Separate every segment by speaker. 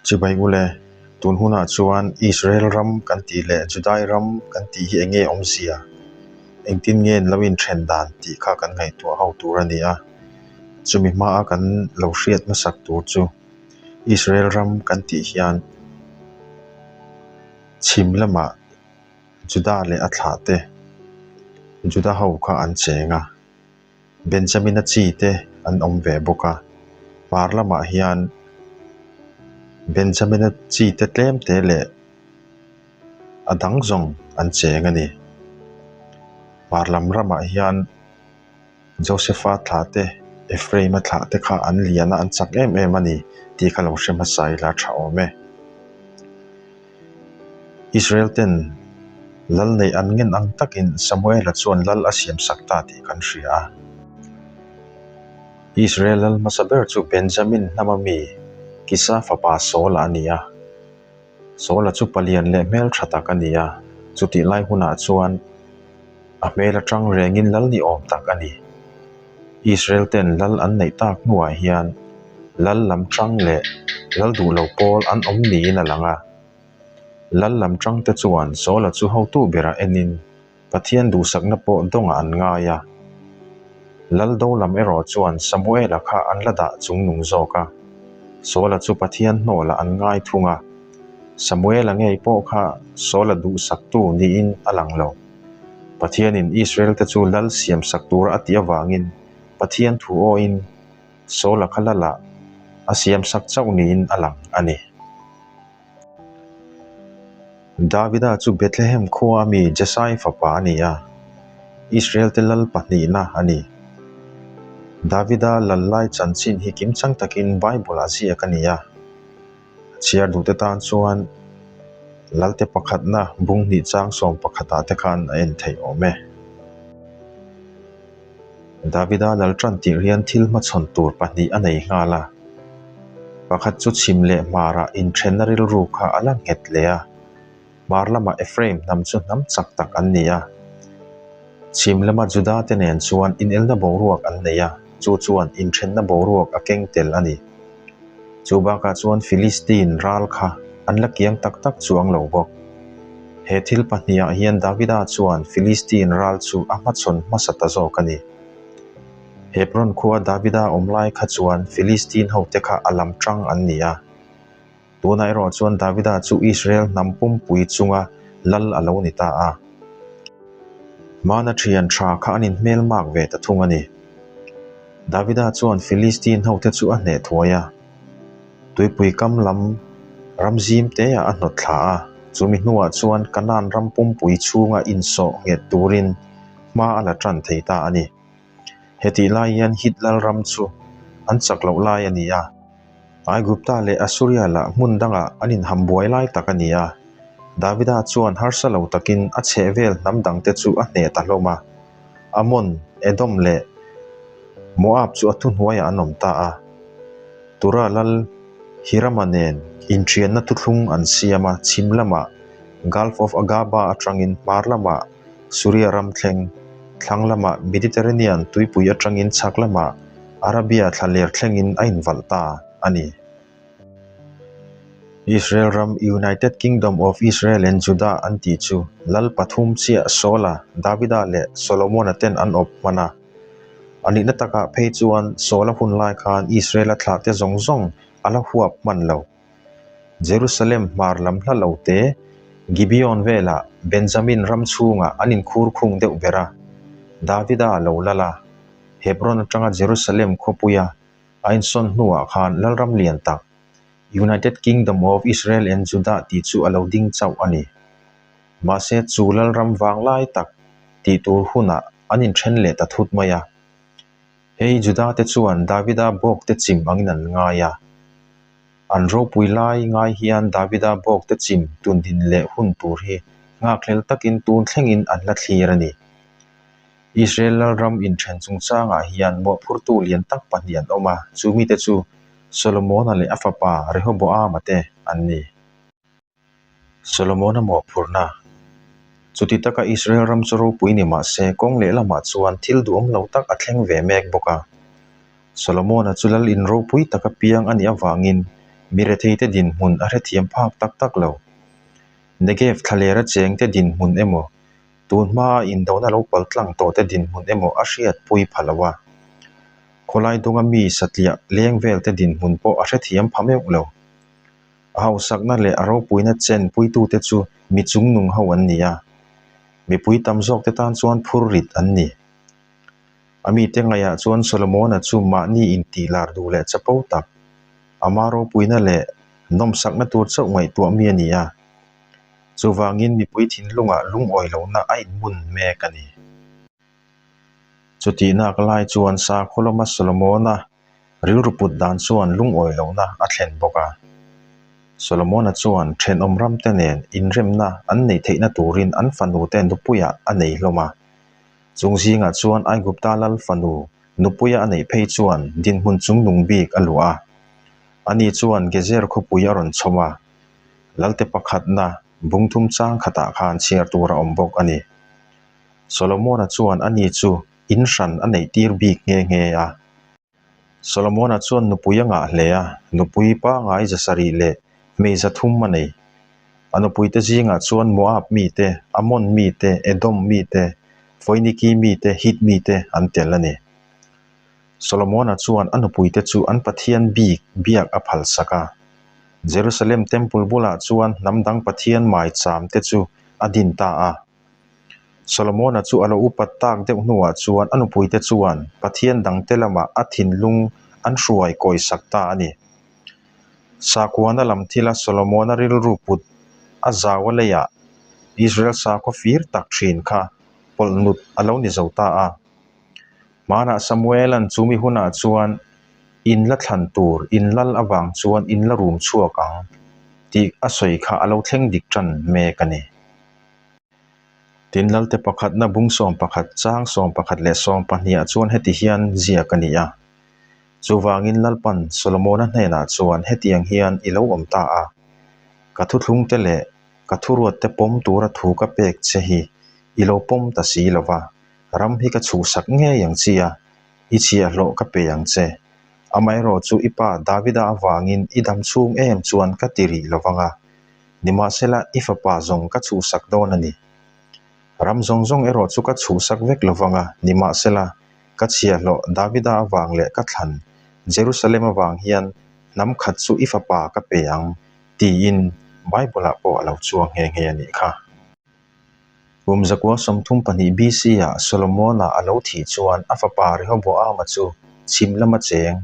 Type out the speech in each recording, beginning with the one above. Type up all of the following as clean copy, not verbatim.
Speaker 1: Chibai ule, tun hunah chuan Israel ram kan tih leh Judai ram kan tih hi eng nge awmzia? Engtin nge an lo inthen dan tih kha kan ngaihtuah ho tur a ni a. Chumi hmaa kan lo hriat hmasak tur chu Israel ram kan tih hian chhim lamah Juda leh a thlahte Juda ho kha an cheng a. Benjamina chi te an awm ve bawk a hmar lamah hian Benjamina chi te tlem te leh a dang zawng an cheng a ni hmar lam ramah hian Josepha thlah te Ephraim-a thlah te kha an lian a an chak em em a ni tih kha lo hre hmasa ila tha awm e. Israel ten lal neih an ngen ang takin Samuela chuan lal a siam sak ta tih kan hria a. Israel lal hmasa ber chu Benjamin hnama mi Kisa fapa Saula a ni a. Saula chu palian leh hmel tha tak a ni a, chutih lai hunah chuan a hmel atang rengin lal ni awm tak a ni. Israel ten lal an neih tak hnuah hian lal lam tang leh lal duh lo pawl an awm niin a lang a. Lal lam tang te chuan Saula chu hotu berah enin Pathian duhsakna pawh dawngah an ngai a. Lal do lam erawh chuan Samuela kha an la dah chungnung zawk a. Saula chu Pathian hnawhlah an ngai thung a. Samuela ngei pawh kha Saula duhsaktu niin a lang lo. Pathianin Israel-te chu lal siamsak tura a tih avangin Pathian thu awhin Saula kha lalah a siamsak chauh niin a lang a ni. Davida chu Bethlehem khua ami Jesai fapa a ni a, Israel-te lal pahnihna a ni. Davida lal lai chanchin hi kimchang takin Bible-ah ziak a ni a. A chhiar duhte tan chuan Lalte pakhatna bung hnih chang sawm pakhatah te khan a en theih awm e. Davida lal tan tirh hian thil hmachhawn tur pahnih a nei nghal a. Pakhat chu chhim leh hmarah inthenna rilru kha a la nghet leh a. Hmar lamah Ephraim hnam chu hnam chak tak an ni a. Chhim lama Juda te nen chuan inelna boruak an nei a, chu chuan inthenna boruak a keng tel a ni. Chu bakah chuan Philistine ral kha an la kiang tak tak chuang lo bawk. He thil pahniha hian Davida chuan Philistine ral chu a hmachhawn hmasa ta zawk a ni. Hebron khua Davida awm lai kha chuan Philistine hote kha a lam tang an ni a. Tunah erawh chuan Davida chu Israel hnam pumpui chunga lal a lo ni ta a. Hmana thian tha kha an inhmel mak ve ta thung a ni. Davida chuan Philistine hote chu a hneh thuai a. Tuipui kam lam ram zim teah a hnawt thla a, chumi hnuah chuan Kanaan ram pumpui chhunga insawh nghet turin hma a la tan thei ta a ni. Hetih lai hian Hit lalram chu an chak loh lai a ni a. Aigupta leh Asuria lah hmun dangah an inham buai lai tak a ni a. Davida chuan harsa lo takin a chhehvel hnam dangte chu a hneh ta hlawm a. Ammon, Edom leh Moab chu a thuhnuaiah an awm ta a. Tura lal Hirama nen inṭhianna thuthlung an siam a, chhim lamah Gulf of Aqaba aṭangin hmar lamah Suria ram thleng, thlang lamah Mediterranean tuipui aṭangin chhak lamah Arabia thlaler thlengin a invalh ta a ni. Israel ram United Kingdom of Israel and Judah an tih chu lal pathum chiah Saula, Davida leh Solomona ten an awp hman a. A nihna takah phei chuan Saula hun lai khan Israel-a thlahte zawng zawng a la huap hman lo. Jerusalem hmar lam hla lo te, Gibeon velah Benjamin ram chhungah an inkhur khung deuh ber a. Davida lo lal a, Hebron atanga Jerusalem khawpuia a insawn hnuah khan lalram lian tak, United Kingdom of Israel and Judah tih chu a lo ding chauh a ni. Mahse chu lalram vanglai tak tih tur hunah an inthen leh ta thut mai a. Hei Juda te chuan Davida bawk te chim angin an ngai a. An ropui lai ngai hian Davida bawk te chim tundin leh hun tur hi nghakhlel takin tun thlengin an la thlir a ni. Israel lalram inthen chungchangah hian mawhphurtu lian tak pahnih an awm a, chu mite chu Solomona leh a fapa Rehoboama te an ni. Solomona mawhphurhna. Chuti taka Israel ram chu ropui ni mah se, kawng lehlamah chuan thil duhawm lo tak a thleng ve mek bawk a. Solomona chu lal in ropui taka piang a nih avangin Mi retheite dinhmun a hrethiam phak tak tak lo. Negev thlalera chengte dinhmun emaw, tun hmaa indona lo pal tlang tawhte dinhmun emaw a hriatpui pha lo a. Khawlai dunga mi satliah leng velte dinhmun pawh a hrethiam pha meuh lo. A hausakna leh a ropuina chen puitute chu mi chungnung ho an ni a, mipui tam zawkte tan chuan phurrit an ni. A mite ngaihah chuan Solomona chu mahni intih lar duh leh chapo tak, ama ropuina leh nawmsakna tur chauh ngaihtuah mi a ni a. Chuvangin mipui thinlungah lungawi lohna a inmun mek a ni. Chutihnak lai chuan sakhaw lama Solomona rilru put dan chuan lungawi lohna a thlen bawk a. Solomona chuan thenawm ramte nen inremna an neih theihna turin an fanute nupuiah a nei hlawm a. Chung zingah chuan Aigupta lal fanu nupuia a neih phei chuan dinhmun chungnung bik a luah a. Ani chuan Gezer khawpui a rawn chhawm a, lalte pakhatna bungthum chang khatah khan chhiar tur a awm bawk a ni. Solomona chuan ani chu in hran a neih tir bik nghe nghe a. Solomona chuan nupui a ngah hle a, nupui pangngai zasarih leh hmei zathum a nei. A nupuite zingah chuan Moab mite, Ammon mite, Edom mite, Foiniki mite, Hit mite an tel a ni. Solomona chuan a nupuite chu an Pathian bik biak a phalsak a. Jerusalem Temple bulah chuan hnam dang Pathian maicham te chu a din ta a. Solomona chu a lo upat tak deuh hnuah chuan a nupuite chuan Pathian dangte lamah a thinlung an hruai kawisak ta a ni. Sakhuana lam thila Solomona rilru put a zau a leiah Israel sakhaw fir tak thin kha pawlh nut a lo ni zo ta a. Hmanah Samuela'n chu mi hunah chuan in la thlan tur in lal avang chuan in la rum chhuak ang tih a sawi kha a lo thleng dik tan mek a ni. Tin, Lalte pakhatna bung 11 chang 11 leh 12 ah chuan heti hian ziak a ni a, Chuvangin Lalpan Solomona hnenah chuan hetiang hian i lo awm ta a, ka thuthlungte leh ka thuruatte pawm tura thu ka pek che hi i lo pawm ta si lo va, ram hi ka chhuhsak ngei ang chi a, i chhiahhlawh ka pe ang che. Amaherawhchu i pa Davida avangin i dam chhung em chuan ka ti rih lo vang a, Nimahsela, i fapa zawng ka chhuhsak dawn a ni. Ram zawng zawng erawh chu ka chhuhsak vek lo vang a, nimahsela, ka chhiahhlawh Davida avang leh ka thlan Jerusalem avang hian hnam khat chu i fapa ka pe ang, tiin Bible-ah pawh a lo chuang nghe nghe a nih kha. Kum 932 BC-ah Solomon-a a lo thih chuan a fapa Rehoboam-a chu chhim lama cheng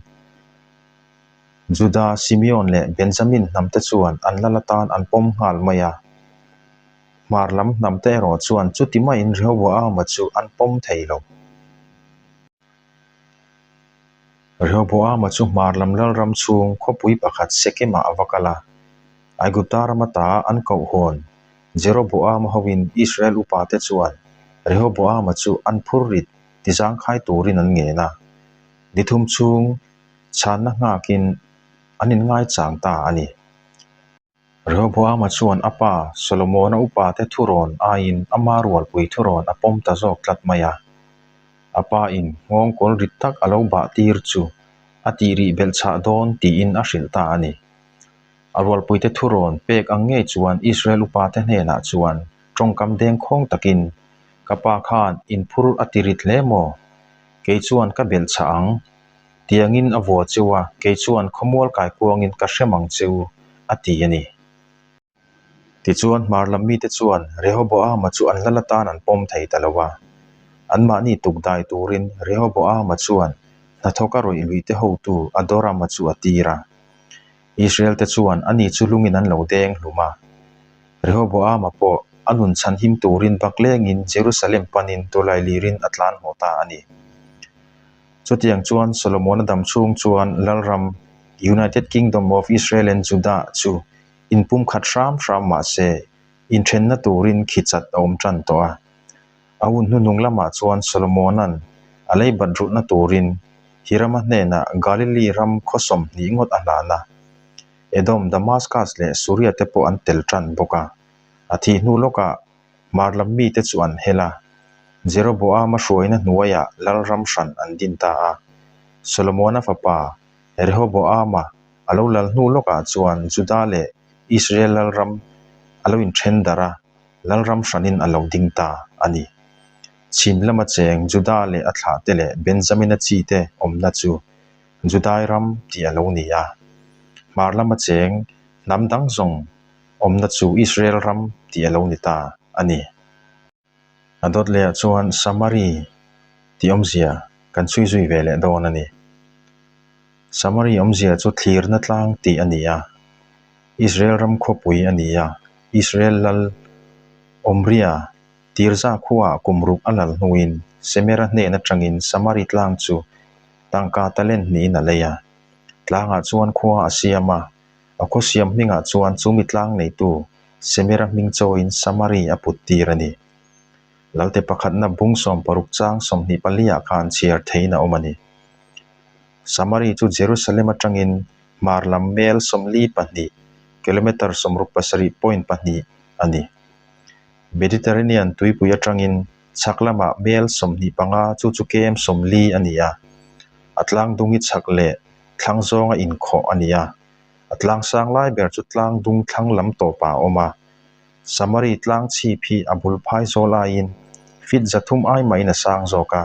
Speaker 1: Juda, Simeon leh Benjamin hnamte chuan an lal atan an pawm nghal mai a. Hmar lam hnamte erawh chuan chuti maiin Rehoboama chu an pawm thei lo. Rehoboama chu hmar lam lalram chhung khawpui pakhat Sekemah a va kal a. Aigupta ram ata an kohhawn Jeroboama hoin Israel upate chuan Rehoboama chu an phurrit tizangkhai turin an ngen a. Ni thum chhung chhanna nghakin an inngaichang ta a ni. Rehoboama chuan a pa Solomona upate thurawn aiin ama rualpui thurawn a pawm ta zawk tlat mai a. A pa in nghawngkawl rit tak a lo bah tir chu a tih rih belh chhah dawn tiin a hrilh ta a ni. A rualpuite thurawn pek ang ngei chuan Israel upate hnenah chuan tawngkam dengkhawng takin, Ka pa khan inphur a ti rit hle maw? Kei chuan ka belh chhah ang. Tiangin a vua cheu a, kei chuan khawmual kaikuangin ka hrem ang cheu, a ti a ni. Tichuan, hmar lam mite chuan Rehoboama chu an lal atan an pawm thei ta lo a. Anmahni tukdai turin Rehoboama chuan hnathawka rawih luihte hotu Adorama chu a tir a. Israel-te chuan ani chu lungin an lo deng hlum a. Rehoboama pawh a nun chhanhim turin baklengin Jerusalem panin tawlailirin a tlan haw ta a ni. Chutiang chuan Solomona dam chhung chuan Lalram, United Kingdom of Israel and Judah, chu inpumkhat hram hram mah se, inthenna turin khichat a awm tan tawh a. A hun hnuhnung lamah chuan Solomona'n a lei bat rulhna turin Hirama hnenah Galilee ram khaw 20 ngawt a hlan a. Edom, Damascus leh Suria te pawh an tel tan bawk a. A thih hnu lawkah Hmar lam mite chu an hel a, Jeroboama hruaina hnuaiah lalram hran an din ta a. Solomona fapa Rehoboama A lo lal hnu lawkah chuan Juda leh Israel lalram a lo inthen darh a, lalram hranin a lo ding ta a ni. Chhim lama cheng Juda leh a thlahte leh Benjamina chite awmna chu Judai ram tih a lo ni a. Hmar lama cheng hnam dang zawng awmna chu Israel ram tih a lo ni ta a ni. A dawt lehah chuan Samari tih awmzia kan chhui zui ve leh dawn a ni. Samari awmzia chu thlirna tlang tih a ni a, Israel ram khawpui a ni a, Israel lal Omria Tirza khuaah kum ruk a lal hnuin Semera hnen atangin Samari tlang chu tangka talent hnihin a lei a. Tlangah chuan khua a siam a, A khaw siam hmingah chuan chumi tlang neitu Semera hming chawiin Samari a put tir a ni. Lalte pakhatna bung 60 chang 24 ah khan chhiar theiin a awm a ni. Samari chu Jerusalem atangin hmar lam mel 42, kilometre 67.2, a ni. Mediterranean tuipui atangin chhak lamah mel 25 chu chu km 40 a ni a. A tlang dung hi chhak leh thlang zawnga inkhawh a ni a, a tlang sang lai ber chu tlang dung thlang lam tawpah a awm a. Samari tlang chhip hi a bul phai zawl aiin feet 300 ai mahin a sang zawk a,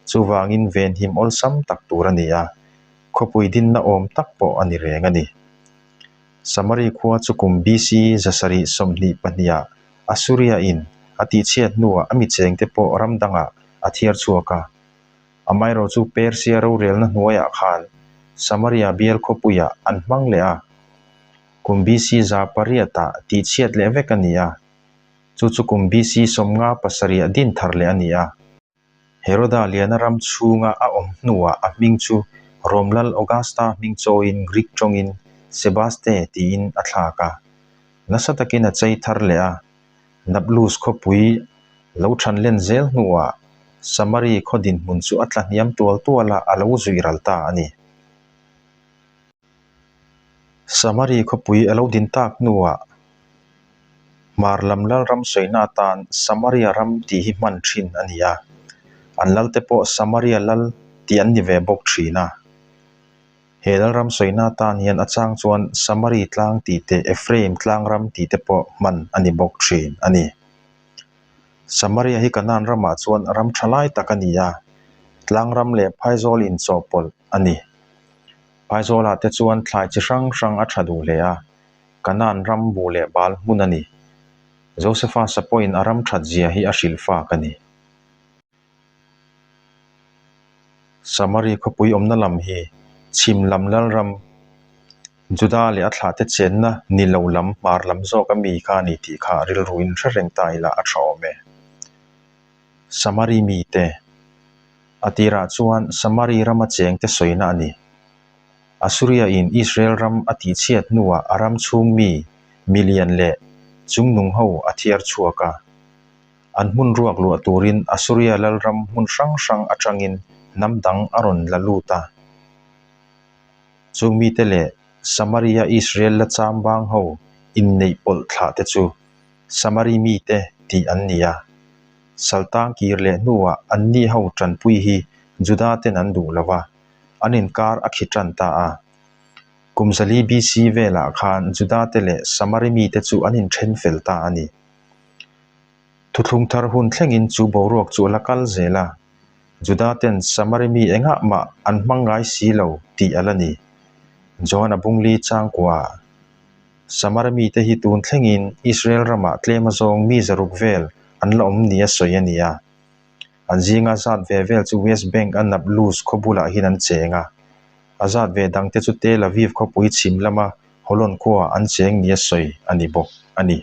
Speaker 1: chuvangin venhim awlsam tak tur a ni a, khawpui dinna awm tak pawh a ni reng a ni. Samari khua chu kum BC 722 ah Assuria in a tihchhiat hnuah a michengte pawh ram dangah a thiar chhuak a. Amaherawh chu Persia rorelna hnuaiah khan Samaria bial khawpuiah an hmang leh a, kum BC 800 ah tihchhiat leh vek a ni a, chu chu kum BC 57 ah din thar leh a ni a. Heroda liana ram chhunga a awm hnuah a hming chu Rom lal Augusta hming chawiin Greek tawngin Sebaste tiin a thlak a, nasa takin a chei thar leh a. Nablus khawpui lo than len zel hnuah Samari khaw dinhmun chu a tla hniam tual tual a, a lo zuih ral ta a ni. Samari khawpui a lo din tak hnuah Hmar lam lalram sawina atan Samaria ram tih hi hman thin a ni a, an lalte pawh Samaria lal tih an ni ve bawk thin a. He lalram sawina atan hian a chang chuan Samari tlang tih te Ephraim tlang ram tih te pawh hman a ni bawk thin a ni. Samaria hi Kanaan ramah chuan ram tha lai tak a ni a, tlang ram leh phaizawl inchawhpawlh a ni. Phaizawlah te chuan thlai chi hrang hrang a tha duh hle a, Kanaan ram buh leh bal hmun a ni. Josefa sa pawhin a ram that zia hi a hrilh fak a ni. Samari khawpui awmna lam hi chhim lam lalram Juda leh a thlahte chenna ni lo lam hmar lam zawk a mi kha a ni tih kha rilruin hre reng ta ila a tha awm e. Samari mite A tirah chuan Samari rama chengte sawina a ni. Assuria-in Israel ram a tihchhiat hnuah a ram chhung mi milian leh chungnung ho a thiar chhuak a. An hmun ruak luah turin Assuria lalram hmun hrang hrang atangin hnam dang a rawn la lut a. Chung mite leh Samaria Israel la cham bang ho inneih pawlh thlah te chu Samari mite tih an ni a. Saltang kir leh hnuah anni ho tanpui hi Juda ten an duh lo va, an inkar a khi tan ta a. Kum zali BC velah khan Juda te leh Samari mite chu an inthen fel ta a ni. Thuthlung thar hun thlengin chu boruak chu a la kal zel a, Juda ten Samari mi engah mah an hmang ngai si lo tih a la ni. Johana bungli changkua Samari mite hi tun thlengin Israel ramah tlem azawng mi zaruk vel an la awm nia sawi a ni a. An zinga zat ve vel chu West Bank a Nablus khaw bulah hian an cheng a. A zat ve dangte chu Tel Aviv khawpui chhim lama Holon khuaah an cheng nia sawi a ni bawk a ni.